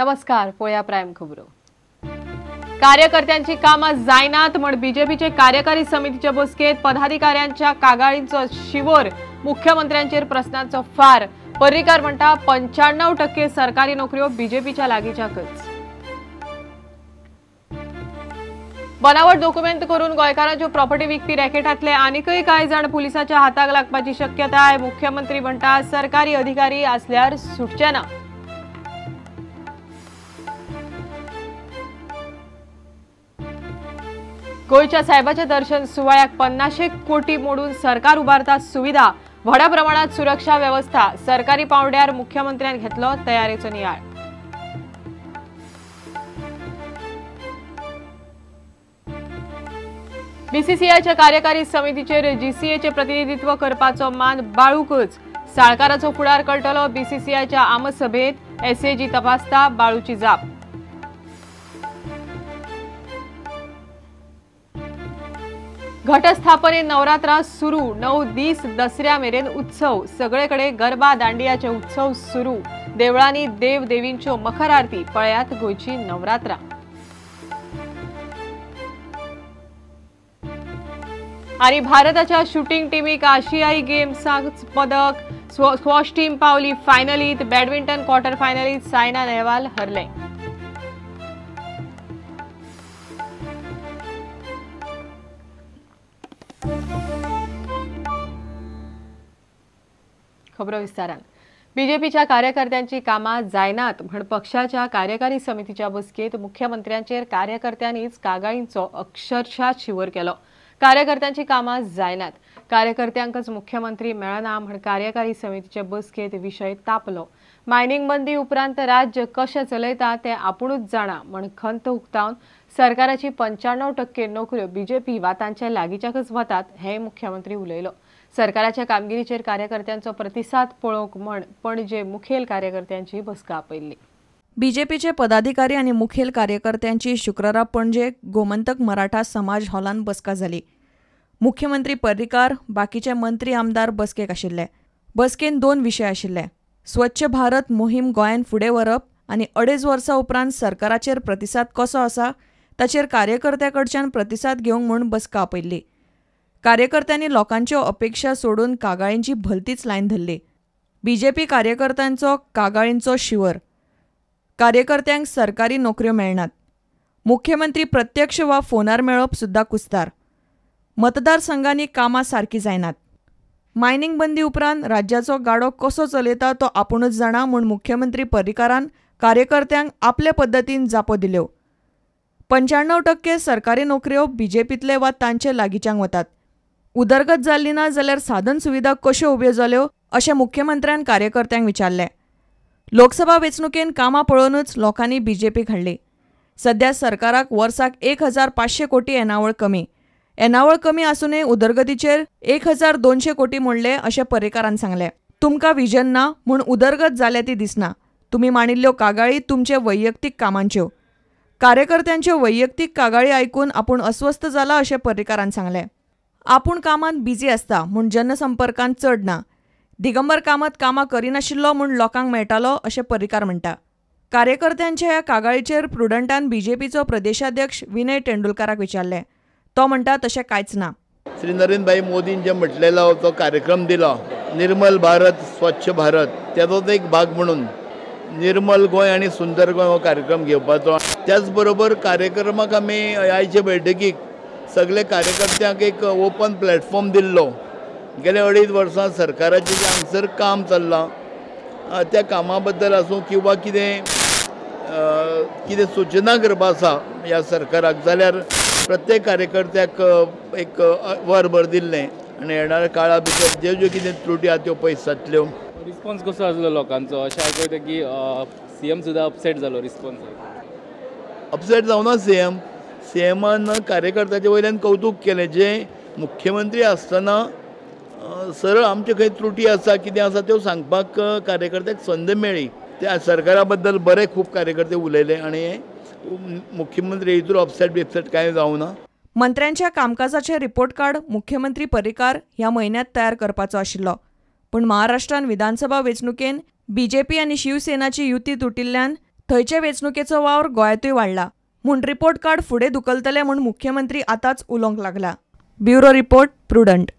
नमस्कार, पळया प्रायम खबरो। कार्यकर्त्यांची कामां जायनात म्हण बीजेपीचे कार्यकारी समितीचे बसकेत पदाधिकाऱ्यांच्या कागाळींचो शिवर, मुख्यमंत्र्यांचेर प्रश्नांचो फार। पर्रीकार म्हणटा 95% सरकारी नोकऱ्यो बीजेपीच्या लागींच्याकच। बनावट डॉक्युमेंट करून गोंयकारांच्यो प्रॉपर्टी विकपी रॅकेटांतले आनीकय कांय जाण पुलिसांच्या हाताक लागपाची शक्यताय। मुख्यमंत्री म्हणटा सरकारी अधिकारी आसल्यार सुटचे ना। गोंयच्या साहेबाच्या दर्शन सुवाळ्याक 50 कोटी मोडून सरकार उबारता सुविधा, व्हडा प्रमाणात सुरक्षा व्यवस्था। सरकारी पावंड्यार मुख्यमंत्र्यान घेतलो तयारेचो नियाळ। बीसीसीआयच्या कार्यकारी समितीचेर जीसीएचे प्रतिनिधित्व करपाचो मान बाळूकच। साळकाराचो फुडार कळटलो बीसीसीआयच्या आमसभेत। एसएजी तपासता बाळूची जाप। घटस्थापने नवरात्रा सुरू, 9 दीस दसऱ्या मेरेन उत्सव। सगळेकडे गरबा दांडियाचे उत्सव सुरू। देवळांनी देव देवींच्यो मखर आरती। पळयात गोंयची नवरात्रा। आणि भारताच्या शूटिंग टीमीक आशियाई गेम्साक पदक। स्क्वॉश टीम पावली फायनलीत। बॅडमिंटन क्वॉर्टर फायनलीत सायना नेहवाल हरले। खबरो विस्तारान। बीजेपीच्या कार्यकर्त्यांची कामां जायनात म्हण पक्षाच्या कार्यकारी समितीच्या बसकेत मुख्यमंत्र्यांचेर कार्यकर्त्यांनीच कागाळींचो अक्षरशः शिवर केलो। कार्यकर्त्यांची कामां जायनात, कार्यकर्त्यांकच मुख्यमंत्री मेळना म्हण कार्यकारी समितीचे बसकेत विशय तापलो। मायनिंग बंदी उपरांत राज्य कशें चलयता तें आपुणूच जाणा म्हण खंत उक्तावन सरकाराची 95% नोकऱ्यो बीजेपी वा तांच्या लागींच्याकच वतात हें मुख्यमंत्री उलयलो। सरकाराच्या कामगिरीचेर कार्यकर्त्यांचो प्रतिसाद पळोवंक म्हण पणजे मुखेल कार्यकर्त्यांची बसका आपयल्ली। बीजेपीचे पदाधिकारी आनी मुखेल कार्यकर्त्यांची शुक्रारा पणजे गोमंतक मराठा समाज हॉलान बसका जाली। मुख्यमंत्री पर्रीकार, बाकीचे मंत्री आमदार बसकेक आशिल्ले। बसकेन 2 विशय आशिल्ले: स्वच्छ भारत मोहीम गोंयान फुडें व्हरप आनी 2.5 वर्सां उपरांत सरकाराचेर प्रतिसाद कसो आसा ताचेर कार्यकर्त्यां कडच्यान प्रतिसाद घेवंक म्हूण बसका आपयल्ली। कार्यकर्त्यांनी लोकांच्यो अपेक्षा सोडून कागाळींची भलतीच लायन धरली। बीजेपी कार्यकर्त्यांचो कागाळींचो शिवर। कार्यकर्त्यांक सरकारी नोकऱ्यो मेळनात, मुख्यमंत्री प्रत्यक्ष वा फोनार मेळप सुद्दां कुस्तार, मतदारसंघांनी कामां सारकी जायनात। मायनिंग बंदी उपरांत राज्याचो गाडो कसो चलयता तो आपुणूच जाणा म्हूण मुख्यमंत्री पर्रीकारान कार्यकर्त्यांक आपले पद्दतीन जापो दिल्यो। 95% सरकारी नोकऱ्यो बीजेपींतले वा तांचे लागींच्यांक वतात। उदरगत जाल्ली ना जाल्यार साधन सुविधा कश्यो उब्यो जाल्यो अशें मुख्यमंत्र्यान कार्यकर्त्यांक विचारलें। लोकसभा वेंचणुकेन कामां पळोवनूच लोकांनी बीजेपीक हाडली। सध्या सरकाराक वर्साक 1500 कोटी येणावळ कमी, येणावळ कमी आसूनय उदरगतीचेर 1200 कोटी मोडले अशें पर्रीकारान सांगलें। तुमकां विजन ना म्हूण उदरगत जाल्या ती दिसना। तुमी मांडिल्ल्यो कागाळी तुमचे वैयक्तीक कामांच्यो। कार्यकर्त्यांच्यो वैयक्तीक कागाळी आयकून आपूण अस्वस्थ जाला अशें पर्रीकारान सांगलें। आपूण कामांत बिजी आसता म्हूण जनसंपर्कांत चड ना। दिगंबर कामत कामां करिनाशिल्लो म्हूण लोकांक मेळटालो अशें पर्रीकार म्हणटा। कार्यकर्त्यांच्या ह्या कागाळीचेर प्रुडंटान बीजेपीचो प्रदेशाध्यक्ष विनय तेंडुलकाराक विचारलें। तो म्हणटा तशें कांयच ना। श्री नरेंद्रभाई मोदीन जे म्हटलेलो तो कार्यक्रम दिलो निर्मल भारत स्वच्छ भारत, त्याचोच एक भाग म्हणून निर्मल गोंय आनी सुंदर गोंय हो कार्यक्रम घेवपाचो। त्याच बरोबर कार्यक्रमाक आमी आयचे बैठकीक सगळे कार्यकर्त्यांक एक ओपन प्लॅटफॉर्म दिल्लो। गेल्या 2.5 वर्सां सरकाराचें जें हांगसर काम चल्लां त्या कामा बद्दल आसूं किंवा कितें कितें सुचना करपा आसा ह्या सरकाराक जाल्यार प्रत्येक कार्यकर्त्याक एक वरभर दिल्लें आनी येणाऱ्या काळा भितर ज्यो ज्यो कितें त्रुटी आसा त्यो पयस जातल्यो। रिस्पॉन्स कसो आसलो लोकांचो? अशें आयकता की सीएम सुद्दां अपसेट जालो। रिस्पॉन्स अपसेट जावना सीएम, सीएमान कार्यकर्त्याचे वयल्यान कौतूक केलें। जे मुख्यमंत्री आसतना सरळ आमचे खंय त्रुटी आसा कितें आसा त्यो सांगपाक कार्यकर्त्याक संद मेळ्ळी। त्या सरकारा बद्दल बरे खूब कार्यकर्ते उलयले आनी मुख्यमंत्री हितूर अपसेट बिपसेट कांय जावना। मंत्र्यांच्या कामकाजाचे रिपोर्ट कार्ड मुख्यमंत्री पर्रीकार ह्या म्हयन्यांत तयार करपाचो आशिल्लो, पूण महाराष्ट्रान विधानसभा वेंचणुकेन बीजेपी आनी शिवसेनाची युती तुटिल्ल्यान थंयचे वेंचणुकेचो वावर गोंयांतूय वाडला म्हूण रिपोर्ट कार्ड फुडें धुकलतले म्हूण मुख्यमंत्री आतांच उलोवंक लागला. Bureau report, Prudent.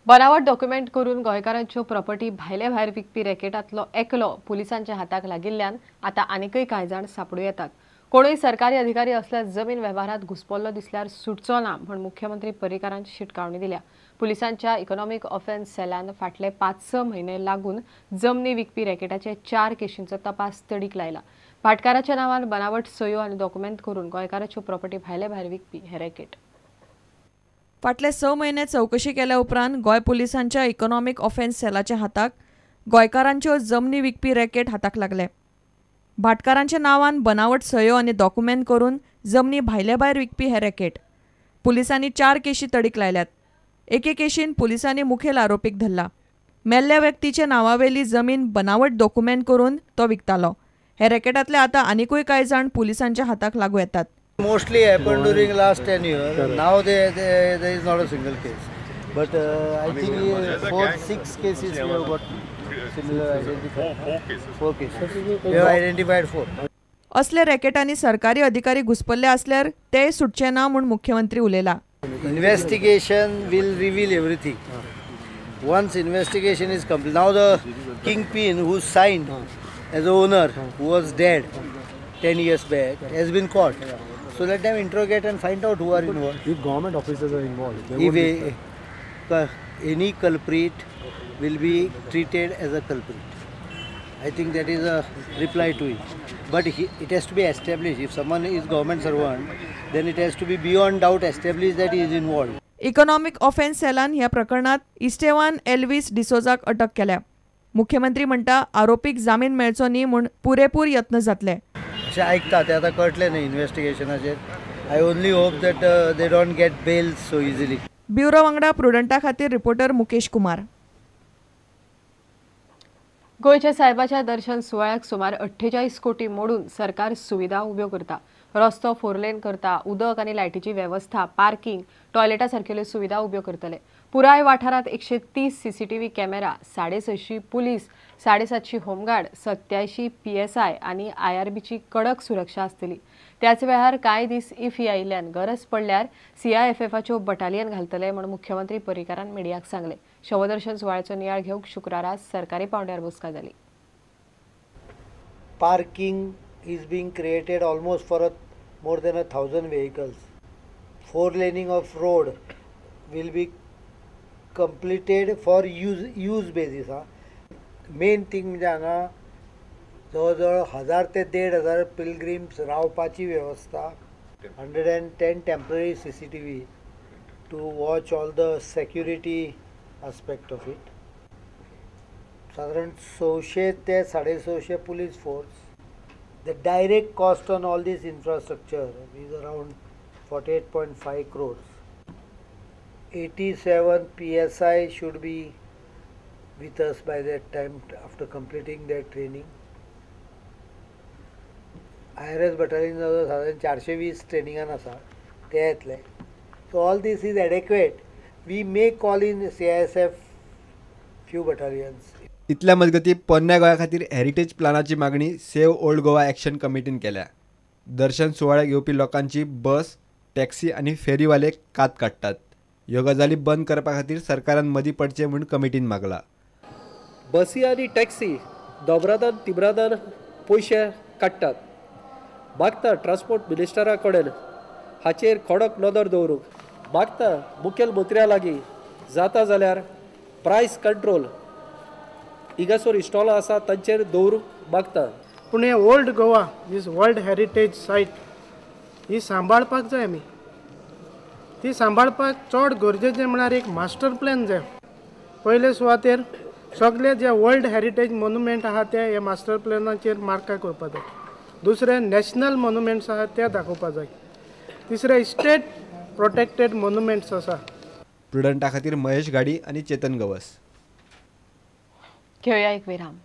बनावट डॉक्युमेंट करून गोंयकारांच्यो प्रॉपर्टी भायले भायर विकपी रॅकेटांतलो एकलो पुलिसांच्या हाताक लागिल्ल्यान आतां आनीकय कांय जाण सापडूं येतात. कोणूय सरकारी अधिकारी असल्या जमीन वेव्हारांत घुसपल्लो दिसल्यार सुटचो ना म्हूण मुख्यमंत्री पर्रीकारान शिटकावणी दिल्या. पुलिसांच्या इकॉनॉमिक ऑफेन्स सेलान फाटले 5-6 म्हयने लागून जमनी विकपी रॅकेटाचे 4 केशींचो तपास तडीक लायला. भाटकाराच्या नांवान बनावट सयो आनी डॉक्युमेंट करून गोंयकाराच्यो प्रॉपर्टी भायले भायर विकपी हे रॅकेट. फाटले 6 म्हयने चवकशी केल्या उपरांत गोंय पुलिसांच्या इकॉनॉमिक ऑफेन्स सेलाच्या हाताक गोंयकारांच्यो जमनी विकपी रॅकेट हाताक लागले. भाटकारांच्या नांवान बनावट सयो आनी डॉक्युमेंट करून जमनी भायले भायर विकपी हे रॅकेट. पुलिसांनी 4 केशी तडीक लायल्यात. एके केशीन पुलिसांनी मुखेल आरोपीक धरला. मेल्ल्या व्यक्तीच्या नांवावेली जमीन बनावट डॉक्युमेंट करून तो विकतालो. हे रॅकेटांतले आतां आनिकूय कांय जाण पुलिसांच्या हाताक लागू येतात. Mostly happened during last 10 years. Now there is not a single case. But I think 4-6 cases we have got similar identified. 4 cases. We have identified 4. असले रॅकेटांनी सरकारी अधिकारी घुसपल्ले असल्यार ते सुटचे ना म्हूण मुख्यमंत्री उलयला. Investigation will reveal everything. Once investigation is complete, now the kingpin who signed as a owner who was dead 10 years back has been caught. So let them interrogate and find out who are involved. If government officers are involved, if any culprit will be treated as a culprit. I think that is a reply to it. But it has to be established. If someone is government servant, then it has to be beyond doubt established that he is involved. Economic offence सेलान ह्या प्रकरणात इस्टेवान Elvis डिसोजाक अटक केल्या. मुख्यमंत्री म्हणटा आरोपीक जामीन मेळचो न्ही म्हूण पुरेपूर यत्न जातले. अशें आयकता ते आतां कळटलें न्ही इन्वेस्टिगेशनाचेर. I only hope that they don't get bail so easily. Bureau वांगडा प्रुडंटा खातीर रिपोर्टर मुकेश कुमार. गोंयच्या साहेबाच्या दर्शन सुवाळ्याक सुमार 48 कोटी मोडून सरकार सुविधा उब्यो करता. रस्तो 4 लेन करता, उदक आनी लायटीची वेवस्था, पार्किंग, टॉयलेटा सारकेल्यो सुविधा उब्यो करतले. पुराय वाठारांत 130 CCTV camera, 650 police, 750 home guard, 87 PSI आनी IRBची कडक सुरक्षा आसतली. त्याच वेळार कांय दीस इफी आयिल्ल्यान गरज पडल्यार CIFFाच्यो बटालियन घालतले म्हूण मुख्यमंत्री पर्रीकारान मिडियाक सांगलें. शवदर्शन सुवाळ्याचो नियाळ घेवंक शुक्रारा सरकारी पावंड्यार बसका जाली. Parking is being created almost for more than 1,000 vehicles. 4 laning of road will be completed for use basis. Main thing म्हणजे हांगा जवळ जवळ 1000 ते 1500 पिलग्रिम्स रावपाची वेवस्था, 110 temporary CCTV to watch all the security aspect of it. साधारण 600 ते 650 police force. The direct cost on all this infrastructure is around 48.5 crores. 87 PSI should be with us by that time after completing their training. IRS battalion साधारण 420 ट्रेनिंगान आसा ते येतले. So all this is adequate. We may call in CISF few battalions. इतल्या मजगती पोन्न्या गोंया खातीर heritage प्लानाची मागणी सेव्ह ओल्ड गोवा एक्शन कमिटीन केल्या. दर्शन सुवाळ्याक येवपी लोकांची बस, टॅक्सी आनी फेरीवाले कात काडटात. ह्यो गजाली बंद करपा खातीर सरकारान मदीं पडचें म्हूण कमिटीन मागला. बसी आनी टॅक्सी दोबरादान तिब्रादान पयशे काडटात. मागता ट्रान्सपोर्ट मिनिस्टरा कडेन हाचेर कडक नदर दवरूंक. मागता मुखेलमंत्र्या लागीं जाता जाल्यार प्रायस कंट्रोल हिंगासर इस्टॉलां आसा तांचेर दवरूंक मागता. पूण हें old Goa is world heritage site ही सांबाळपाक जाय आमी. ती सांबाळपाक चड गरजेचें म्हळ्यार एक मास्टर प्लॅन जाय. पयले सुवातेर सगळे जे वर्ल्ड हेरिटेज मोन्युमेंट आहा ते हे मास्टर प्लॅनाचेर मार्का करपाक जाय. दुसरें नॅशनल मोन्युमेंट्स आहा ते दाखोवपाक जाय. तिसरें स्टेट प्रोटेक्टेड मोन्युमेंट्स आसा. प्रुडंटा खातीर महेश घाडी आनी चेतन गवस. घेवया एक विराम.